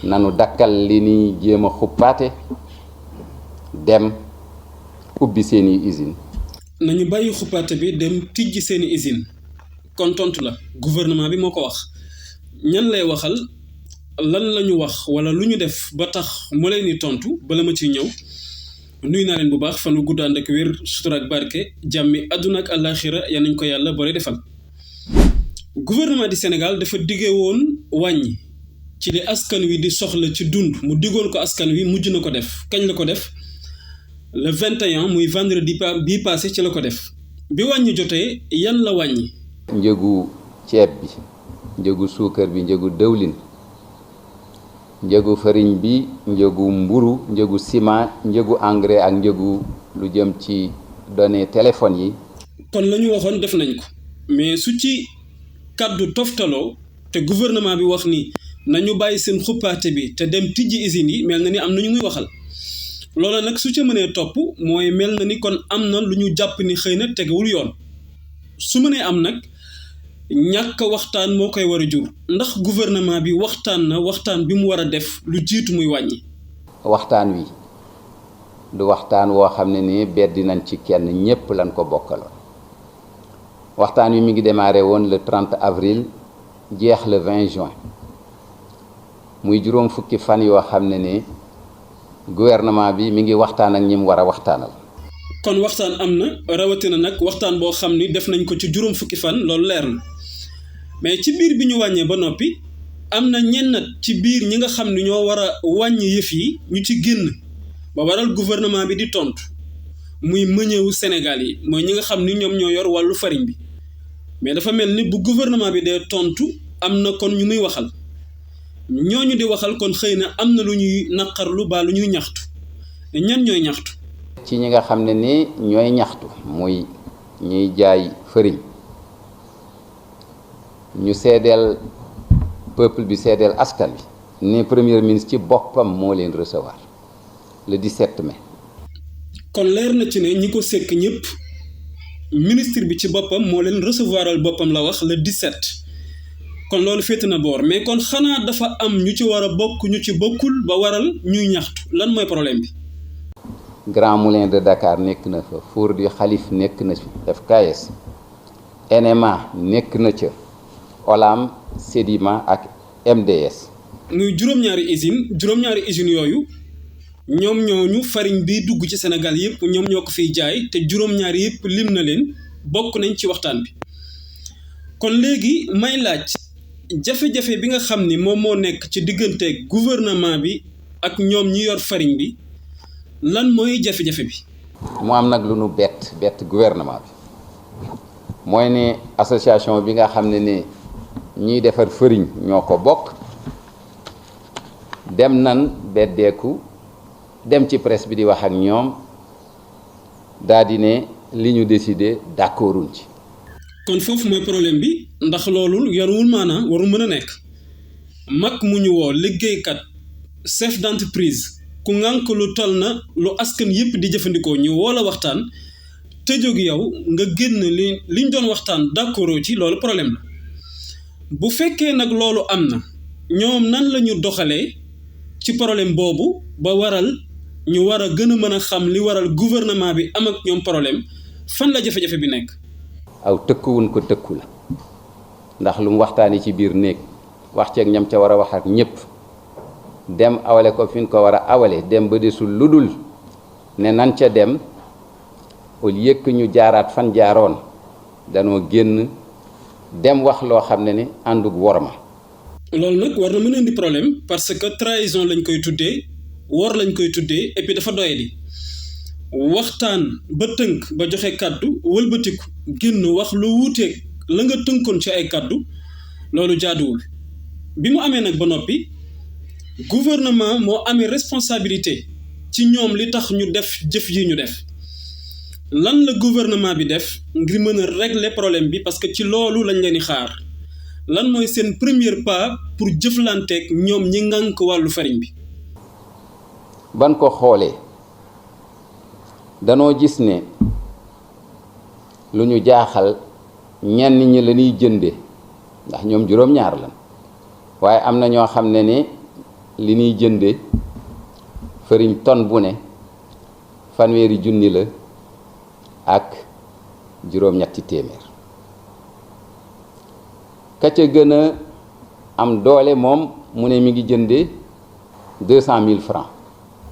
nanu dakkal li ni jéem a xuppaate dem ubbi seeni usine. nañu bàyyi xuppaate bi dem tijji seeni usine kon tontu la gouvernement bi moo ko wax ñan lay waxal lan lañu wax wala lu ñu def ba tax mu leen di tontu bala ma ciy ñëw nuyu naa leen bu baax fanu gudd ànd ak wér sutura ak barke jàmmi àdduna ak àllaaxira ya nañ ko yàlla boole defal. gouvernement du Sénégal dafa diggee woon wàññi ci li askan wi di soxla ci dund mu diggoon ko askan wi mujj na ko def kañ la ko def le 21 muy vendredi bii passé ci la ko def bi wàññi jotee yan la wàññi. njëgu ceeb bi njëgu suukar bi njëgu dëwlin njëgu farine bi njëgu mburu njëgu ciment njëgu engrais ak njëgu lu jëm ci données téléphone yi. kon la ñu waxoon def nañ ko mais su ci kàddu toftaloo te gouvernement bi wax ni nañu bàyyi seen xuppaate bi te dem tijji usines yi mel na ni am na ñu muy waxal loola nag su ca mënee topp mooy mel na ni kon am na lu ñu jàpp ni xëy na tegewul yoon su mënee am nag ñàkk waxtaan moo koy war a jur ndax gouvernement bi waxtaan na waxtaan bi mu war a def lu jiitu muy wàññi. waxtaan wi du waxtaan woo xam ne ni beddi nañ ci kenn ñépp lañ ko bokkaloon waxtaan wi mi ngi démarré woon le 30 avril jeex le 20 juin muy juróom fukki fan yoo xam ne ni gouvernement bi mi ngi waxtaan ak ñi mu war a waxtaanal. kon waxtaan am na rawatina nag waxtaan boo xam ni def nañ ko ci juróom fukki fan loolu leer na mais ci biir bi ñu wàññee ba noppi am na ñenn ci biir ñi nga xam ni ñoo war a wàññi yëf yi ñu ci génn ba waral gouvernement bi di tontu muy mëñeewu Sénégal yi mooy ñi nga xam ni ñoom ñoo yor wàllu farine bi mais dafa mel ni bu gouvernement bi dee tontu am na kon ñu muy waxal ñooñu di waxal kon xëy na am na lu ñuy naqarlu ba lu ñuy ñaxtu ñan ñooy ñaxtu. ci ñi nga xam ne ni ñooy ñaxtu muy ñuy jaay farine ñu seedeel peuple bi seedeel askan bi ni premier ministre ci boppam moo leen recevoir le 17 mai. kon leer na ci ne ñi ko sekk ñëpp ministre bi ci boppam moo leen recevoiral boppam la wax le 17 kon loolu féete na boor mais kon xanaa dafa am ñu ci war a bokk ñu ci bokkul ba waral ñuy ñaxtu lan mooy problème bi. Grand Moulin de Dakar nekk na fa Four du Xalif nekk na fi FKS NMA nekk na ca Olam Sedima ak MDS. muy juróom-ñaari usines yooyu ñoom ñooñu farine bi dugg ci Sénégal yëpp ñoom ñoo ko fiy jaay te juróom-ñaari yëpp lim na leen bokk nañ ci waxtaan bi kon léegi may laaj jafe-jafe bi nga xam ni moom moo nekk ci diggante gouvernement bi ak ñoom ñi yor farine bi lan mooy jafe-jafe bi. mu am nag lu nu bett gouvernement bi mooy ne association bi nga xam ne ni ñiy defar farine ñoo ko bokk dem nan beddeeku dem ci presse bi di wax ak ñoom daal di ne li ñu décidé d'accorduñ ci. kon foofu mooy problème bi ndax loolu yaruwul maanaam waru mën a nekk mag mu ñu woo liggéeykat chef d'entreprise ku ngànk lu toll na lu askan yëpp di jëfandikoo ñu woo la waxtaan te jóg yow nga génn liñ doon waxtaan d'accord ci loolu problème la bu fekkee nag loolu am na ñoom nan la ñu doxalee ci problème boobu ba waral ñu war a gën a mën a xam li waral gouvernement bi am ak ñoom problème fan la jafe-jafe bi nekk. aw tëkkuwun ko tëkku la ndax lu mu waxtaanee ci biir néeg wax ceeg ñam ca war a wax ak ñëpp dem awale ko fi ñu ko war a awale dem ba desul lu dul ne nan ca dem au lieu que ñu jaaraat fan jaaroon danoo génn dem wax loo xam ne ni àndug worma. loolu nag war na mën a indi problème parce que trahison lañ koy tuddee wor lañ koy tuddee et puis dafa doyadi waxtaan ba tënk ba joxe kàddu wëlbatiku génn wax lu wuuteeg la nga tënkoon ci ay kàddu loolu jaaduwul bi mu amee nag ba noppi gouvernement moo amee responsabilité ci ñoom li tax ñu def jëf yi ñu def lan la gouvernement bi def ngir mën a régler problème bi parce que ci loolu lañ leen di xaar lan mooy seen premier pas pour jëflanteeg ñoom ñi ngànk wàllu farine bi. ban ko xoolee danoo gis ne lu ñu jaaxal ñenn ñi la ñuy jënde ndax ñoom juróom-ñaar lan waaye am na ñoo xam ne ni li ñuy jënde farine tonne bu ne fanweeri junni la ak juróom-ñetti téeméer ka ca gën a am doole moom mu ne mi ngi jënde 200 000 francs.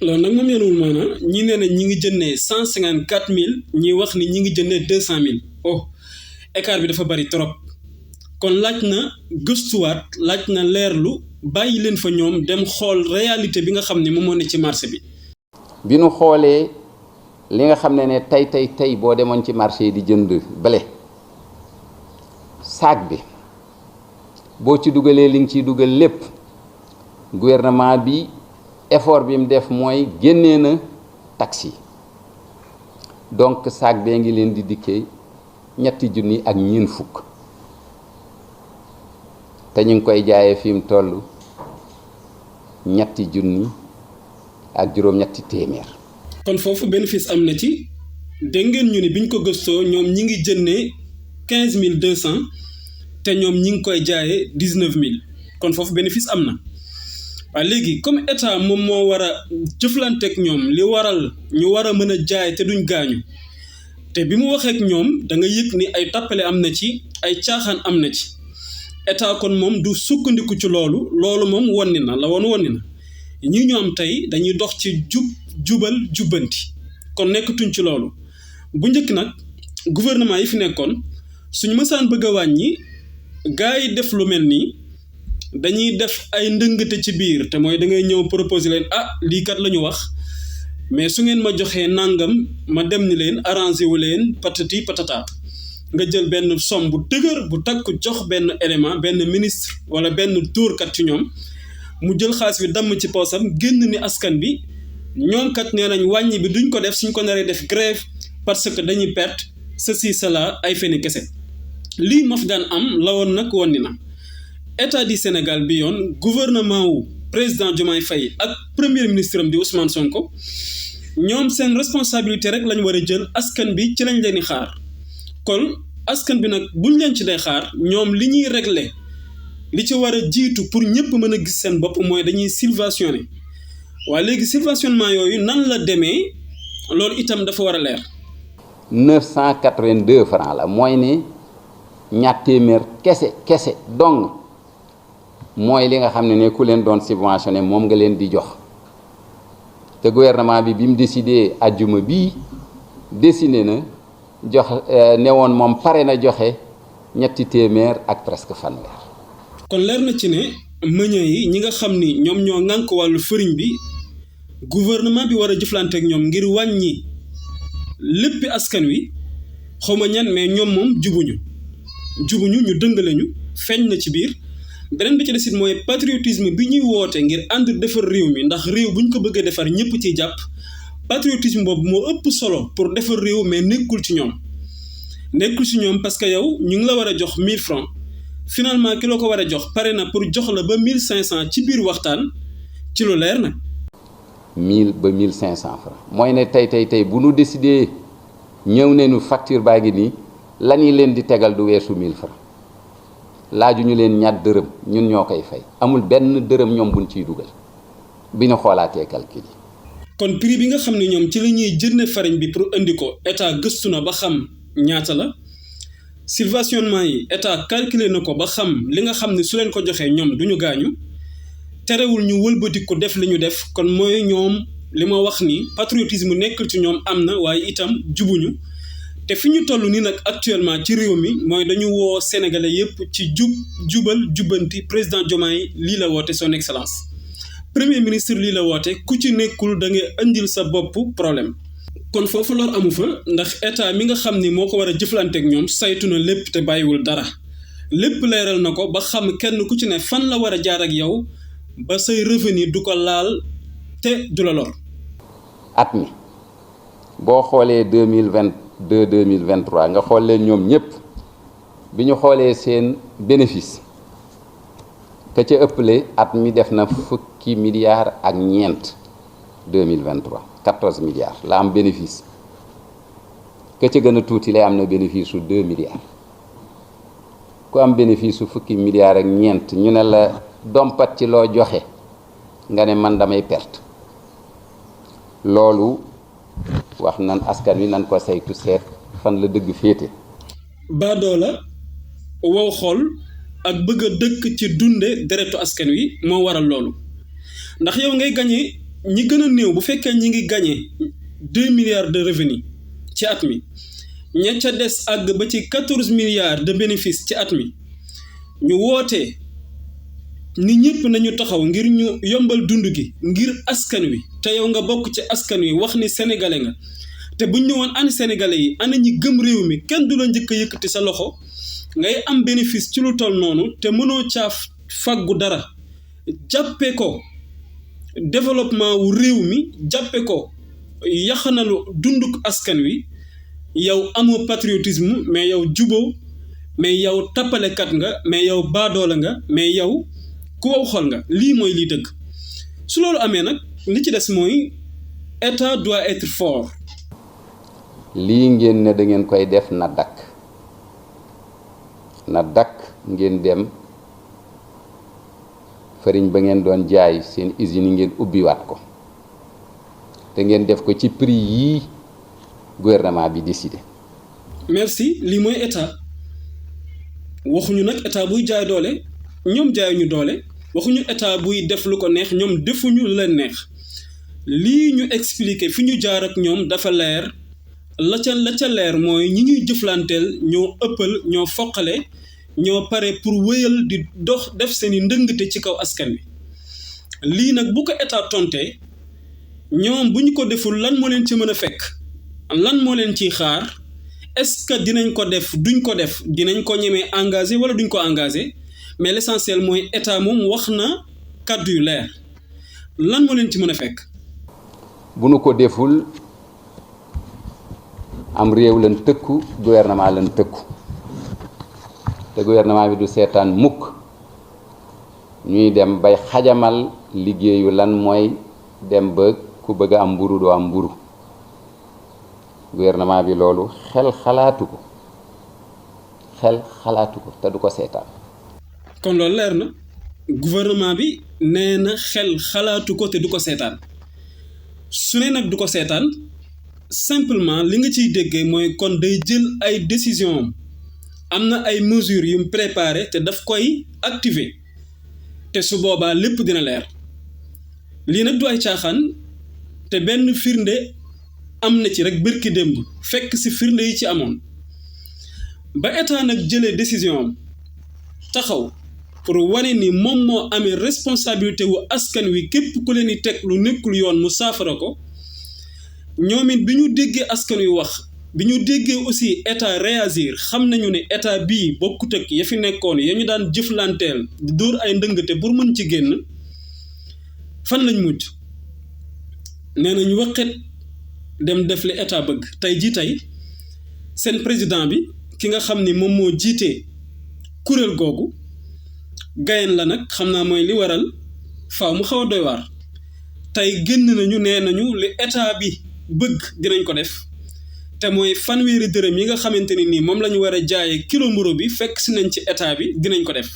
loolu nag moom yenuwul maanaam ñi nee na ñi ngi jëndee 154 000 ñi wax ni ñi ngi jëndee 200 000 oh écart bi dafa bari trop kon laaj na gëstuwaat laaj na leerlu bàyyi leen fa ñoom dem xool réalité bi nga xam ne moom moo ne ci marché bi. bi nu xoolee li nga xam ne tey boo demoon ci marché yi di jënd blé saak bi boo ci dugalee li nga ciy dugal lépp gouvernement bi effort bi mu def mooy génnee na taxi donc saak bee ngi leen di dikkee ñetti junni ak ñeent fukk te ñu ngi koy jaayee fi mu toll ñetti junni ak juróom-ñetti téeméer. kon foofu bénéfice am na ci dégg ngeen ñu ni biñ ko gëstoo ñoom ñi ngi jëndee 15 200 te ñoom ñi ngi koy jaayee 19 000 kon foofu bénéfice am na waaye léegi comme état moom moo war a jëflanteeg ñoom li waral ñu war a mën a jaay te duñ gaañu te bi mu waxeek ñoom da nga yëg ni ay tappale am na ci ay caaxaan am na ci état kon moom du sukkandiku ci loolu moom wonni na ñi ñu am tey dañuy dox ci jubal jubbanti kon nekkatuñ ci loolu bu njëkk nag gouvernement yi fi nekkoon suñu mësaan bëgg a wàññi gaa yi def lu mel nii dañuy def ay ndëngate ci biir te mooy da ngay ñëw proposer leen lii kat la ñu wax mais su ngeen ma joxee nangam ma dem ni leen arrangé wu leen patati patata nga jël benn somme bu dëgër bu takku jox benn élément benn ministre wala benn dóorkat ci ñoom mu jël xaalis bi damm ci poosam génn ni askan bi ñoom kat nee nañ wàññi bi duñ ko def suñ ko naree def grève parce que dañuy perte ceci cela ay feni kese lii moo fi daan am la woon nag woon ni na état du Sénégal bi yoon gouvernement wu président Diomaye Faye ak premier ministre am di Ousmane Sonko ñoom seen responsabilité rek lañ war a jël askan bi ci lañ leen di xaar kon askan bi nag buñ leen ci day xaar ñoom li ñuy régler li ci war a jiitu pour ñëpp mën a gis seen bopp mooy dañuy subventionné waaye léegi subventionnement yooyu nan la demee loolu itam dafa war a leer. 982 francs la mooy ne ñaar téeméer kese donc mooy li nga xam ne ku leen doon subventionné moom nga leen di jox te gouvernement bi mu décidé ajjuma bii décidé na jox ne woon moom pare na joxe ñetti téeméer ak presque fanweer. kon leer na ci ne meññee yi ñi nga xam ni ñoom ñoo ŋànk wàllu farine bi gouvernement bi war a jëflanteek ñoom ngir wàññi léppi askan wi xawma ñan mais ñoom moom jubuñu ñu dëng lañu feeñ na ci biir beneen bi ci desit mooy patriotisme bi ñuy woote ngir ànd defar réew mi ndax réew bu ñu ko bëggee defar ñëpp ciy jàpp patriotisme boobu moo ëpp solo pour defar réew mais nekkul ci ñoom parce que yow ñu ngi la war a jox 1000 francs finalement ki la ko war a jox pare na pour jox la ba 1500 ci biir waxtaan ci lu leer nag. 1000 ba 1500 francs mooy ne tey bu nu décidé ñëw ne nu facture baa ngi nii la ñuy leen di tegal du weesu 1000 francs laaju ñu leen ñaat dërëm ñun ñoo koy fay amul benn dërëm ñoom buñ ciy dugal bi ñu xoolaatee calcul yi. kon prix bi nga xam ne ñoom ci la ñuy jënd farine bi pour indi ko état gëstu na ba xam ñaata la. subventionnement yi état calculé na ko ba xam li nga xam ne su leen ko joxee ñoom duñu gaañu terewul ñu wëlbati ko def li ñu def kon mooy ñoom li ma wax ni patriotisme nekkul ci ñoom am na waaye itam jubuñu te fi ñu toll nii nag actuellement ci réew mi mooy dañu woo sénégalais yépp ci jubal jubbanti président Diomaye lii la woote son excellence premier ministre lii la woote ku ci nekkul da ngay indil sa bopp problème. kon foofu lor amu fa ndax état mi nga xam ni moo ko war a jëflanteek ñoom saytu na lépp te bàyyiwul dara lépp leeral na ko ba xam kenn ku ci ne fan la war a jaar ak yow ba say revenu du ko laal te du la lor. at mi boo xoolee 2022 2023 nga xool leen ñoom ñëpp bi ñu xoolee seen bénéfice ka ca ëppale at mi def na fukki milliards ak ñeent 2023 14 milliards la am bénéfice ka ca gën a tuuti lay am na bénéfice su 2 milliards ku am bénéfice su fukki milliards ak ñeent ñu ne la dompat ci loo joxe nga ne man damay perte loolu wax nan askan wi nan ko saytu seet fan la dëgg féete. baadoola wow xool ak bëgg a dëkk ci dunde deretu askan wi moo waral loolu ndax yow ngay gagné ñi gën a néew bu fekkee ñi ngi gagné 2 milliards de revenus ci at mi ña ca des àgg ba ci 14 milliards de bénéfices ci at mi ñu woote ni ñëpp nañu taxaw ngir ñu yombal dund gi ngir askan wi te yow nga bokk ci askan wi wax ni sénégalais nga te buñ ñëwoon ani sénégalais yi ana ñi gëm réew mi kenn du la njëkk a yëkkati sa loxo ngay am bénéfice ci lu toll noonu te mënoo caa fàggu dara jàppe ko développement wu réew mi jàppe ko yaxanalu dunduk askan wi yow amoo patriotisme mais yow juboo mais yow tappalekat nga mais yow baadoola nga mais yow ku wow xol nga lii mooy lii dëgg su loolu amee nag li ci des mooy état doit être fort. lii ngeen ne da ngeen koy def na dakk ngeen dem fariñ ba ngeen doon jaay seen usine yi ngeen ubbiwaat ko te ngeen def ko ci prix yii gouvernement bi décidé. merci lii mooy état waxuñu nag état buy jaay doole ñoom jaayuñu doole waxuñu état buy def lu ko neex ñoom defuñu lu leen neex lii ñu expliqué fi ñu jaar ak ñoom dafa leer la ca leer mooy ñi ñuy jëflanteel ñoo ëppal ñoo foqale ñoo pare pour wéyal di dox def seeni ndëngte ci kaw askan wi lii nag bu ko état tontee ñoom bu ñu ko deful lan moo leen ci mën a fekk lan moo leen ciy xaar est-ce que dinañ ko def duñ ko def dinañ ko ñemee engagé wala duñ ko engagé mais l'essentiel mooy état moom wax na kàddu yu leer lan moo leen ci mën a fekk. bu nu ko deful am réew lan tëkku gouvernement lan tëkku te gouvernement bi du seetaan mukk ñuy dem bay xajamal liggéeyu lan mooy dem ba ku bëgg a am mburu doo am mburu gouvernement bi loolu xel xalaatu ko te du ko seetaan. kon loolu leer na gouvernement bi nee na xel xalaatu ko te du ko seetaan su ne nag du ko seetaan simplement li nga ciy déggee mooy kon day jël ay décision am na ay mesures yu mu préparé te daf koy activer te su boobaa lépp dina leer lii nag du ay caaxaan te benn firnde am na ci rek bërki démb fekk si firnde yi ci amoon ba état nag jëlee décision am taxaw pour wane ni moom moo amee responsabilité wu askan wi képp ku leen di teg lu nekkul yoon mu saafara ko ñoom it bi ñu déggee askan wi wax bi ñu déggee aussi état réagir xam nañu ne état bii bokkut ak ya fi nekkoon ya ñu daan jëflanteel di dóor ay ndëngate pour mën ci génn fan lañ mujj nee nañu waqet dem def li état bëgg tey seen président bi ki nga xam ni moom moo jiitee kuréel googu gayen la nag xam naa mooy li waral faaw mu xaw a doy waar tey génn nañu nee nañu li état bi bëgg dinañ ko def te mooy fanweeri dërëm yi nga xamante ni nii moom la ñu war a jaayee kilo mburu bi fekk si nañ ci état bi dinañ ko def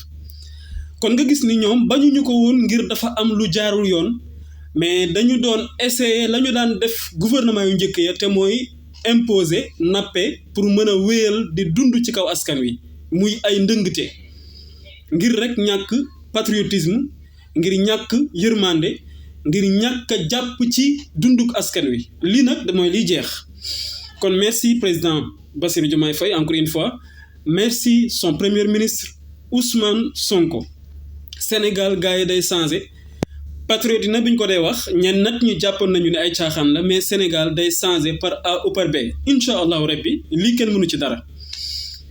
kon nga gis ni ñoom bañuñu ko woon ngir dafa am lu jaarul yoon mais dañu doon essayer la ñu daan def gouvernement yu njëkk ya te mooy imposer nappe pour mën a wéyal di dund ci kaw askan wi muy ay ndëngte ngir rek ñàkk patriotisme ngir ñàkk yërmande ngir ñàkk a jàpp ci dunduk askan wi lii nag mooy liy jeex kon merci président Bassirou Diomaye Faye encore une fois merci son premier ministre Ousmane Sonko Sénégal gars yi day changé patriote na bi ñu ko dee wax ñenn nat ñu jàppoon nañu ne ay caaxaan la mais Sénégal day changé par A ou par B incha allahu rabbi lii kenn mënu ci dara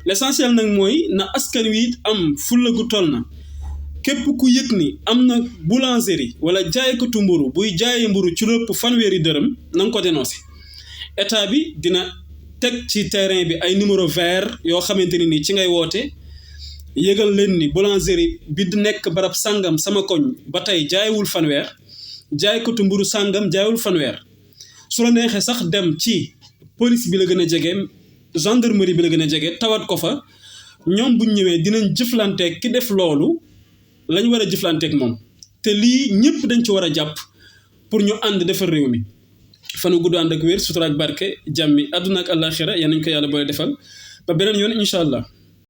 l'essentiel nag mooy na askan wi am fulla gu toll na képp ku yëg ni am na boulangerie wala jaaykatu mburu buy jaayee mburu ci lépp fanweeri dërëm na nga ko dénoncé état bi dina teg ci terrain bi ay numéro vert yoo xamante ni nii ci ngay woote yëgal leen ni boulangerie bi di nekk barab sàngam sama koñ ba tey jaayewul fanweer jaaykatu mburu sàngam jaayewul fanweer su la neexee sax dem ci police bi la gën a jege gendarmerie bi la gën a jege tawat ko fa ñoom buñ ñëwee dinañ jëflanteeg ki def loolu lañ war a jëflanteeg moom te lii ñëpp dañ ci war a jàpp pour ñu ànd defar réew mi fanu gudd ànd ak wér sutura ak barke jàmmi àdduna ak àllaaxira yal nañ ko yàlla boole defal ba beneen yoon incha allah.